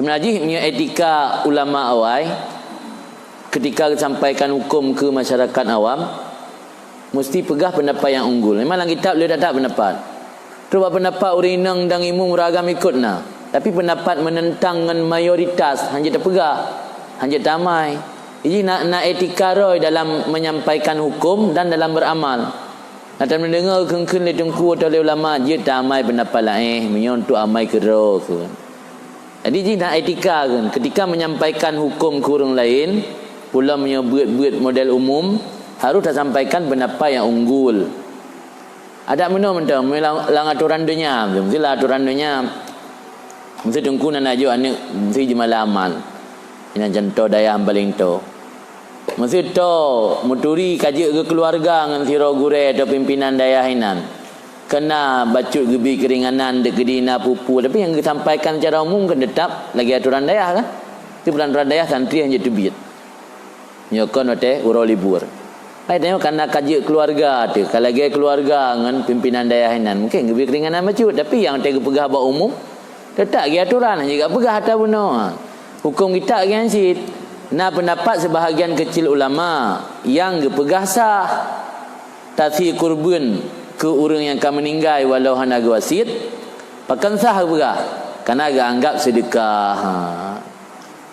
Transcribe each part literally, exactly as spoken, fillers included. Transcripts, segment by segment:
Sebenarnya jih meunyoe etika ulama awai, ketika geusampaikan huköm keu masyarakat awam, meusti peugah peundapat nyang unggul. Memang lam kitab le that-that peundapat. Trok bak peundapat ureuëng inong dan imum ureuëng agam ikot na. Tapi peundapat meunentang ngon mayoritas, hana jeuet tapeugah, hana jeuet tamai. Jih na, na etika rhoi dalam menyampaikan huköm dan dalam beramal. Na tameudeungoe kheun-kheun lé teungku atau lé ulama, jeuet tamai peundapat laén, meunyoe untuk amai keudroe kheun. Jadi jih na etika kheun, ketika menyampaikan huköm keu ureuëng laén, pula meunyoe beuet-beuet model umum, harus tasampaikan peundapat nyang unggul. Adak meunoe mantong, meunyoe lam, lam atoran donya, meusti lam atoran donya. Meusti teungku na najok aneuëk, meusti jeumala amal. Nyang contoh dayah paleng toe. Meusti toe, meuturi ka jeuet geukeuluwarga ngon sidroe gurée atau pimpinan dayah inan. Keu na bacut geubi keuringanan deuk keudina pupu, tapi nyang geusampaikan secara umum kan teutap lagée atoran dayah kan. Di atoran dayah santri hana jeuet teubiet. Nyoe kon watée uroe libur. Hai tanyoe kana ka jeuet keuluwarga teuh, ka lagée keuluwarga ngon pimpinan dayah inan. Mungkin geubi keuringanan bacut, tapi nyang watée geupeugah bak umum, teutap geuatoran, hana jeuet geupeugah atra bunoe. Huköm kitab geuh nyan cit. Na peundapat seubahagian keucil ulama nyang geupeugah sah. Tasi kurbeuen keu ureuëng nyang ka meuninggai walau hana geuwasiet, pakon sah geupeugah, kana geuanggab seudeukah. Ha.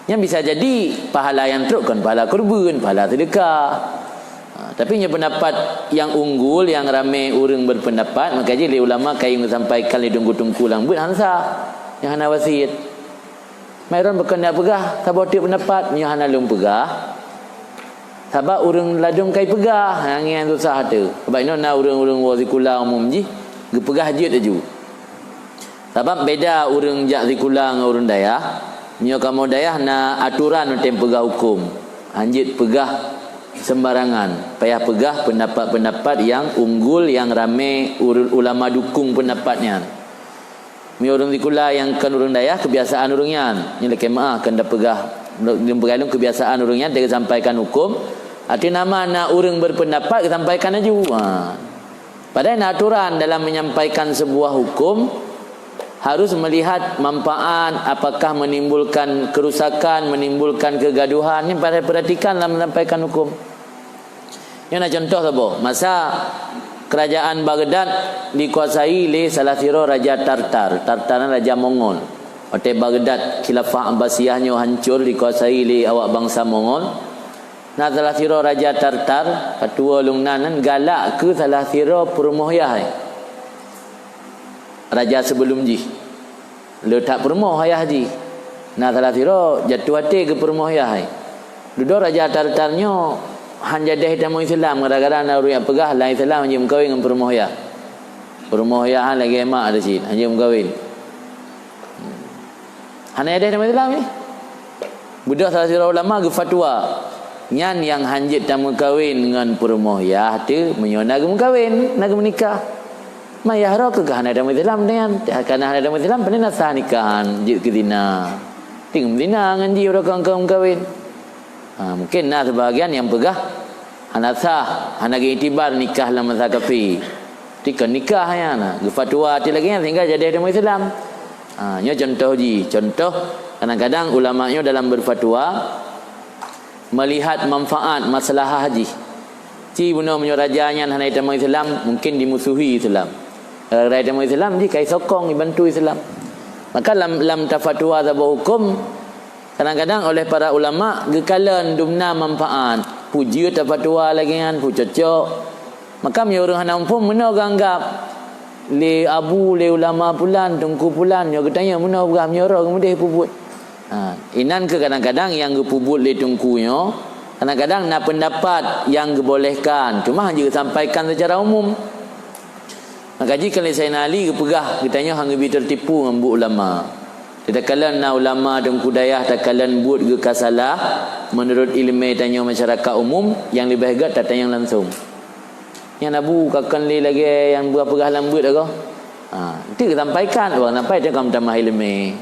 Nyan bisa jadi pahala nyang trok kon pahala kurbeuen, pahala seudeukah. Ha, tapi nyoe peundapat nyang unggul, nyang ramé ureuëng berpendapat, maka jih lé ulama kayém geusampaikan lé teungku-teungku lam beuet han sah, nyang hana wasiet. Mai droen bukon jak peugah saboh teuk peundapat, nyoe hana lôn peugah. Sabab ureuëng ladôm kai peugah, ha, ngieng susah teuh. Sabab inoe na ureuëng-ureuëng woe sikula umum jih, geupeugah jeuet laju. Sabab beda ureuëng jak sikula ngon ureuëng dayah. Nyoe kamoe dayah na atoran watée peugah huköm. Hanjeuet peugah sembarangan. Payah peugah peundapat-peundapat nyang unggul, nyang ramé ureuëng ulama dukung peundapat nyan. Meunyoe ureuëng sikula nyang kon ureuëng dayah, keubiasaan ureuëng nyan. Nyoe lakée meuáh, keu ndak peugah, nyoe peugah lôn keubiasaan ureuëng nyan, teuka sampaikan huköm. Arti nama na ureuëng berpendapat, geusampaikan laju. Ha. Padahai na atoran dalam menyampaikan sebuah hukum, harus melihat manfaat, apakah menimbulkan kerusakan, menimbulkan kegaduhan. Ini perhatikan dalam menyampaikan hukum. Nyoe na contoh saboh. Masa kerajaan Baghdad dikuasai lé salah sidroe raja Tartar. Tartar nyan raja Mongol. Watée Baghdad Khilafah Abbasiyah nyoe hancor dikuasai lé awak bansa Mongol. Na salah sidroe raja Tartar, patuwo lôn nan, nan galak keu salah sidroe peurumoh yah. Raja sebelum jih. Le that peurumoh ayah jih. Na salah sidroe jatuh até keu peurumoh yah. Dudoe raja Tartar nyoe han jadeh tamong Islam gara-gara na ureuëng nyang peugah lam Islam hanjeuet meukawen ngon peurumoh yah. Peurumoh yah lagée mak dah cit, hanjeuet meukawen. Hana jadeh tamong Islam jih. Beudôh salah sidroe ulama geufatwa, nyan nyang hanjeuet tameukawen ngon peurumoh yah teuh meunyoe na geumeukawen, na geumeunikah. Ma yah roh keuh hana tamong Islam nyan, kana hana tamong Islam, pane na sah nikahan, jeuet keu zina. Ting zina ngon jih uroe kong-kong meukawen. Ha, mungken na seubahagian nyang peugah, hana sah, hana geuiktibar nikah lam masa kafé. Tikon nikah nyan, geufatwa ti lagée nyan sehingga jadeh tamong Islam. Ha, nyoe contoh jih, contoh kadang-kadang ulama nyoe dalam berfatwa melihat manfaat maslahah jih. Ci bunoe meunyoe raja nyan hana itamong Islam, mungkin dimusuhi Islam. Gara-gara itamong Islam jih ka isokong, ibantu Islam. Maka lam, lam tafatwa saboh hukum, kadang-kadang oleh para ulama geukalon dumna manfaat. Peue jeuet tafatwa lagée nyan, peue cocok. Maka meunyoe ureuëng hana muphom, meunoe geuanggab lé abu, lé ulama pulan, teungku pulan, nyoe geutanyoe meunoe peugah meunyoe roh geumudeh peubuet. Ha, inan keuh kadang-kadang nyang geupeubuet lé teungku nyoe, kadang-kadang na peundapat nyang geubolehkan, cuma hana geusampaikan seucara umum. Maka jih keu lé Saidina Ali geupeugah, geutanyoe hana geubi teutipu ngon buet ulama. Takalon na ulama teungku dayah takalon buet geuh ka salah, meunurot iéleumé tanyoe masyarakat umum, nyang leubeh gét tatanyong langsong. Nyan abu ka kon lé lagée nyang buah peugah lam beuet agoe. Ha, enteuk geusampaikan, ureuëng sampai teuka meutamah iéleumé.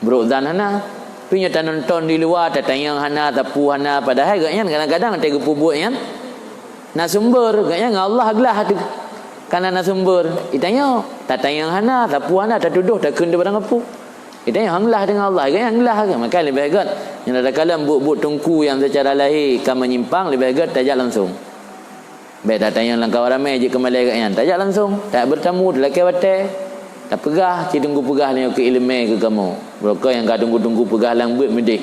Brok zan hana. Pi nyoe tanonton di luwa, tatanyong hana, tapu hana, padahai gobnyan kadang-kadang watée geupeubuet nyan na sumber, gobnyan ngon Allah glah teuh. Kana na sumber, itanyoe, tatanyong hana, tapu hana, tatudoh, takheun di barang apu. Kita nyang hanglah dengan Allah, kan hanglah ke? Maka leubeh gét. Nyang ada kala buet-buet teungku nyang secara lahé ka menyimpang, leubeh gét tajak langsung. Bèk tatanyong lam kawan ramé jeuet keu malèe gét nyan. Tajak langsung. Tak bertamu, talakèe watèe. Tapeugah, ci teungku peugah nyoe keu ileumèe keu kamoe. Beurokon nyang ka teungku-teungku peugah lam beuet meudeh.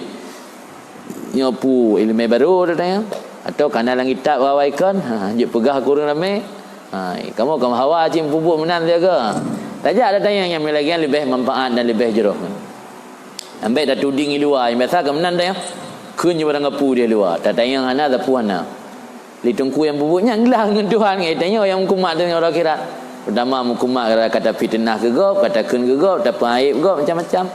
Nyoe peue ileumèe barô tatanyong. Atau kana lam kitab awai kon, ha, jeuet peugah keu ureueng ramé. Ha, kamoe ka hawa cit peubuet meunan siaga. Tajak tatanyong nyang lagèe nyan leubeh manfaat dan leubeh jroh. Ambek tatuding di luwa, nyang biasa ka meunan tanyong. Kheun jeuet barang kapeue di luwa, tatanyong hana, sapeue hana. Lé teungku nyang peubuet nyan glah ngon Tuhan, ngon tanyoe nyang meukumat teungoh akhirat. Peutama meukumat gara-gara ka tafiteunah keu gob, ka takheun keu gob, tapeuaéb gob, macam-macam.